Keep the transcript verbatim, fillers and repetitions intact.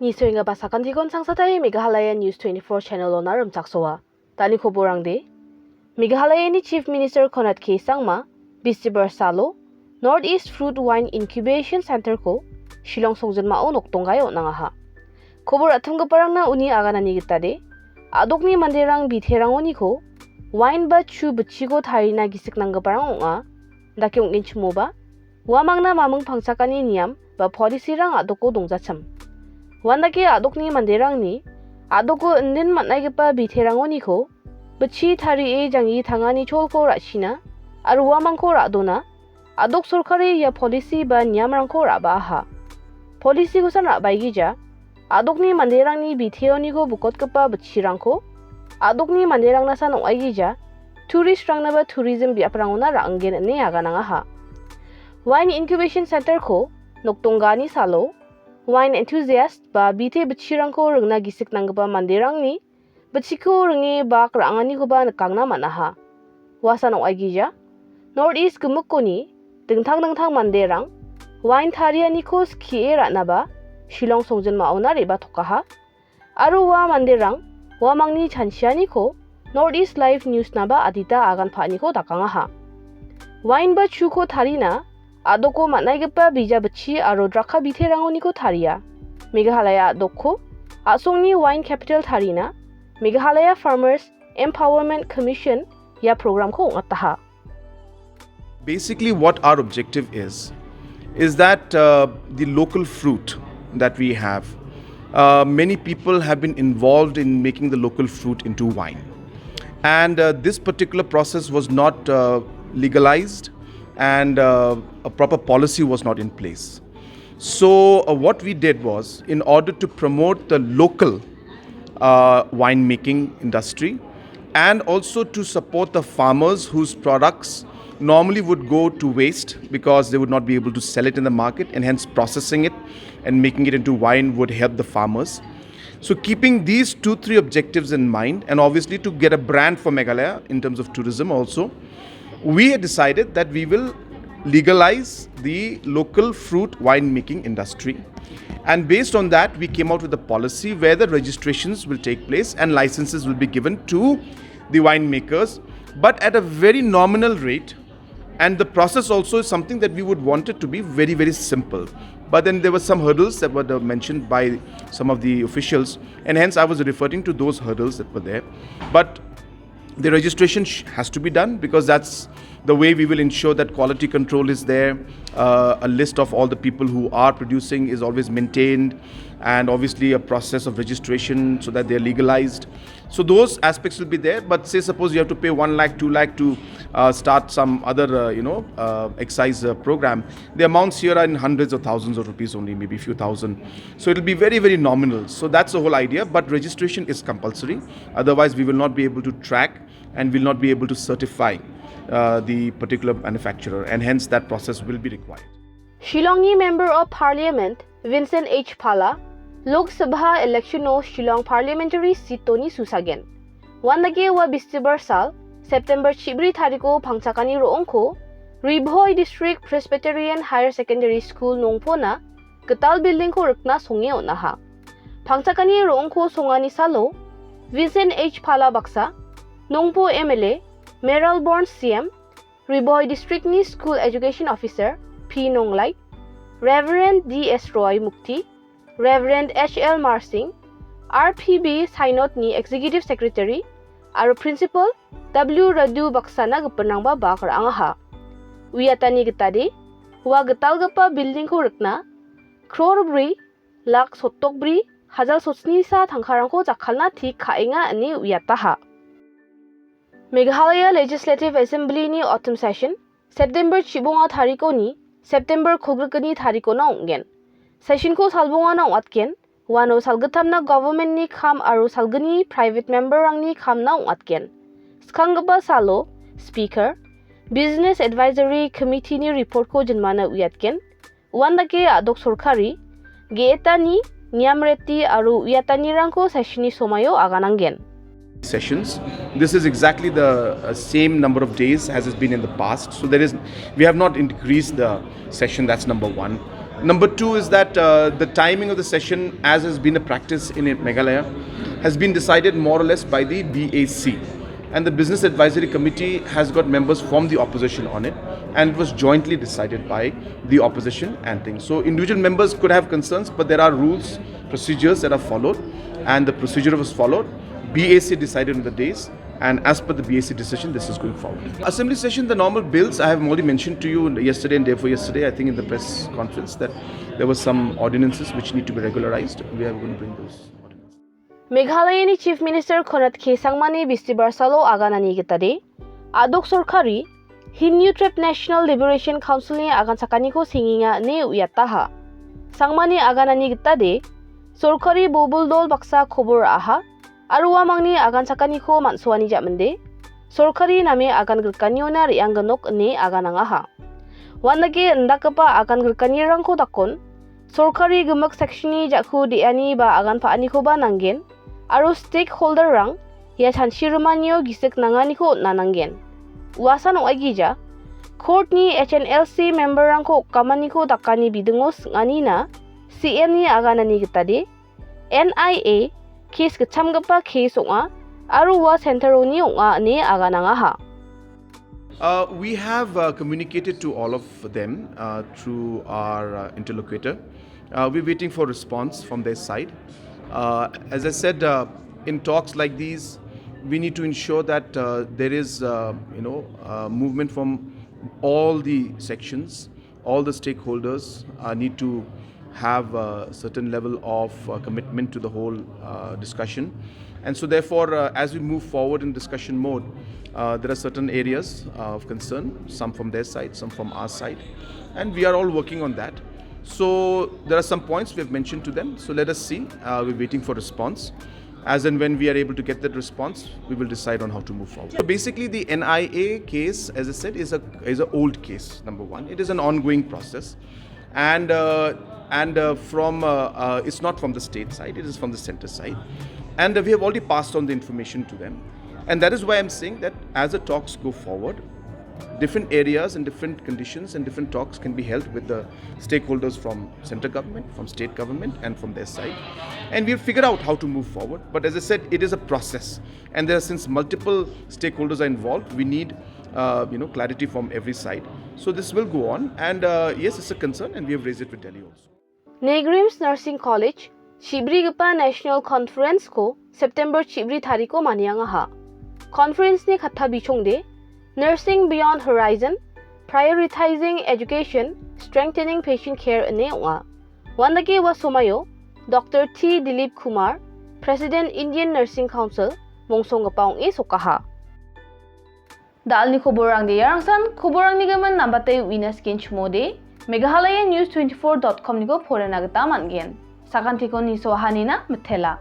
Ni soenggipa sakantikon sangsatai Meghalaya News twenty-four channel-ona rimchaksoa. Tani koborangde. Meghalayani Chief Minister Conrad K Sangma, Bistibar salo, North East Fruit Wine Incubation Center-ko Shillong songjinmao nokdonggae on·angaha. Kobor a·timgiparangna uni aganani gitade, a·dokni manderang biterangoniko wine ba chu bitchiko tarina gisik nanggiparang ong·a, dake ong·genchimoba, uamangna maming pangchakani niam ba policy-rang a·doko dongjachim. Uandake a·dokni manderangni a·doko indin man·aigipa biterangoniko bitchi tarie jangi tangani cholko ra·china aro uamangko ra·dona a·dok sorkari ia policy ba niamrangko ra·baaha. Policy-kosan ra·baigija, a·dokni manderangni biteoniko bukotgipa bitchirangko a·dokni manderangnasan ong·aigija, tourist-rangnaba tourism biaprangona ra·anggen ine aganangaha. Wine Incubation Center-ko nokdongani salo, wine enthusiast ba bite bitchirangko ringna gisik nanggipa manderangni bitchiko ringe bak ra·anganikoba nikangna man·aha. Uasan ong·aigija, North East gimikkoni dingtang dingtang manderang wine tarianiko skie ra·naba Shillong songjinmaona re·batokaha. Aro ua manderang uamangni chanchianiko North East Live News-naba adita agan pa·aniko dakangaha. Wine ba chuko tarina a·doko man·aigipa bija bitchi aro drakka biterangoniko taria. Meghalaya a·dokko a·songni wine capital tarina Meghalaya Farmers Empowerment Commission ia programko ong·ataha. Basically, what our objective is, is that uh, the local fruit that we have, uh, many people have been involved in making the local fruit into wine. And uh, this particular process was not uh, legalized, and uh, a proper policy was not in place. So, uh, what we did was, in order to promote the local uh, winemaking industry and also to support the farmers whose products normally would go to waste because they would not be able to sell it in the market, and hence processing it and making it into wine would help the farmers. So, keeping these two, three objectives in mind, and obviously to get a brand for Meghalaya in terms of tourism also, we had decided that we will legalize the local fruit winemaking industry. And based on that, we came out with a policy where the registrations will take place and licenses will be given to the winemakers, but at a very nominal rate. And the process also is something that we would want it to be very, very simple. But then there were some hurdles that were uh, mentioned by some of the officials, and hence I was referring to those hurdles that were there. But the registration sh- has to be done, because that's the way we will ensure that quality control is there. Uh, a list of all the people who are producing is always maintained, and obviously a process of registration so that they're legalized. So those aspects will be there. But say, suppose you have to pay one lakh, two lakh to uh, start some other, uh, you know, uh, excise uh, program. The amounts here are in hundreds of thousands of rupees only, maybe few thousand. So it'll be very, very nominal. So that's the whole idea. But registration is compulsory. Otherwise, we will not be able to track and will not be able to certify uh, the particular manufacturer, and hence that process will be required. Shillongni Member of Parliament Vincent H Pala, Lok Sabha election-o Shillong Parliamentary seat-oni susagen. Uandake ua Bistibar sal, September chibri tariko pangchakani ro·ongko Ri Bhoi District Presbyterian Higher Secondary School Nongpona gital building-ko rikna songe on·aha. Pangchakani ro·ongko songani salo Vincent H Pala baksa, Nongpo M L A, Mayralborn C M, Ri Bhoi District-ni School Education Officer P Nonglait, Reverend D S Roy Mukti, Reverend H L Marsing, R P B Synod-ni Executive Secretary aro Principal W Radu baksana gipinrangba bak ra·angaha. Uiatani gitade, ua gitalgipa building-ko rikna, crore bri, lak sotdok bri, hajal sotsnisa tangkarangko jakkalna tik ka·enga ine uiataha. Meghalaya Legislative Assembly-ni autumn session September chibonga tarikoni September kolgrikgni tarikona ong·gen. Session-ko salbongana ong·atgen, uano salgittamna government-ni kam aro salgni private member-rangni kamna ong·atgen. Skanggipa salo Speaker, Business Advisory Committee-ni report-ko jinmana uiatgen, uandake a·dok sorkari, ge·etani, niamreti aro uiatanirangko session-ni somaio agananggen. Sessions. This is exactly the uh, same number of days as has been in the past. So there is, we have not increased the session. That's number one. Number two is that, uh, the timing of the session, as has been a practice in Meghalaya, has been decided more or less by the B A C. And the Business Advisory Committee has got members from the opposition on it, and it was jointly decided by the opposition and things. So individual members could have concerns, but there are rules, procedures that are followed, and the procedure was followed. B A C decided on the days, and as per the B A C decision, this is going forward. Assembly session, the normal bills, I have already mentioned to you yesterday and day before yesterday, I think in the press conference, that there were some ordinances which need to be regularized. We are going to bring those ordinances. Meghalayani Chief Minister Conrad K Sangmani Bistibar salo aganani gitade, a·dok sorkari Hindu Tribe National Liberation Council-ni agan sakaniko sengenga ine uiataha. Sangmani aganani gitade, sorkari bobuldol baksa kobor aha, aro uamangni agan sakaniko man·soani ja·minde, sorkari name agan grikaniona re·angginok ine aganangaha. Uandake indakgipa agan grikanirangko dakon, sorkari gimik section-ni ja·ku de·ani ba agan pa·anikoba nanggen, aro stakeholder-rang ia chanchi rimanio gisik nanganiko on·a nanggen. Uasan ong·aigija, court-ni H N L C member-rangko okgamaniko dakani bidingo sing·anina C M-ni aganani gitade, N I A case gitchamgipa case ong·a, aro ua center-oni ong·a ine aganangaha. Uh, we have, uh, communicated to all of them, uh, through our, uh, interlocutor. Uh, we're waiting for response from their side. Uh, as I said, uh, in talks like these, we need to ensure that, uh, there is, uh, you know, uh, movement from all the sections. All the stakeholders, uh, need to have a certain level of, uh, commitment to the whole, uh, discussion. And so therefore, uh, as we move forward in discussion mode, uh, there are certain areas, uh, of concern, some from their side, some from our side. And we are all working on that. So there are some points we have mentioned to them. So let us see. Uh, we're waiting for response. As and when we are able to get that response, we will decide on how to move forward. So basically, the N I A case, as I said, is a, is an old case, number one. It is an ongoing process. And, uh, and, uh, from, uh, uh, it's not from the state side, it is from the center side. And, uh, we have already passed on the information to them. And that is why I'm saying that as the talks go forward, different areas and different conditions and different talks can be held with the stakeholders from center government, from state government, and from their side. And we'll figure out how to move forward. But as I said, it is a process. And there are, since multiple stakeholders are involved, we need, uh, you know, clarity from every side. So this will go on. And, uh, yes, it's a concern, and we have raised it with Delhi also. NEIGRIHMS Nursing College, chibrigipa National Conference-ko September chibri tariko maniangaha. Conference-ni katta bichongde, Nursing Beyond Horizon, Prioritizing Education, Strengthening Patient Care ine ong·a. Uandake ua somaio, Doctor T Dilip Kumar, President Indian Nursing Council, mongsonggipa ong·e sokaha. Da·alni koborrangde iarangsan, koborrangni gimin nambate uina skenchimode, Meghalaya News twenty-four dot com-niko porena gita man·gen. Sakantiko nisoahanina mitela.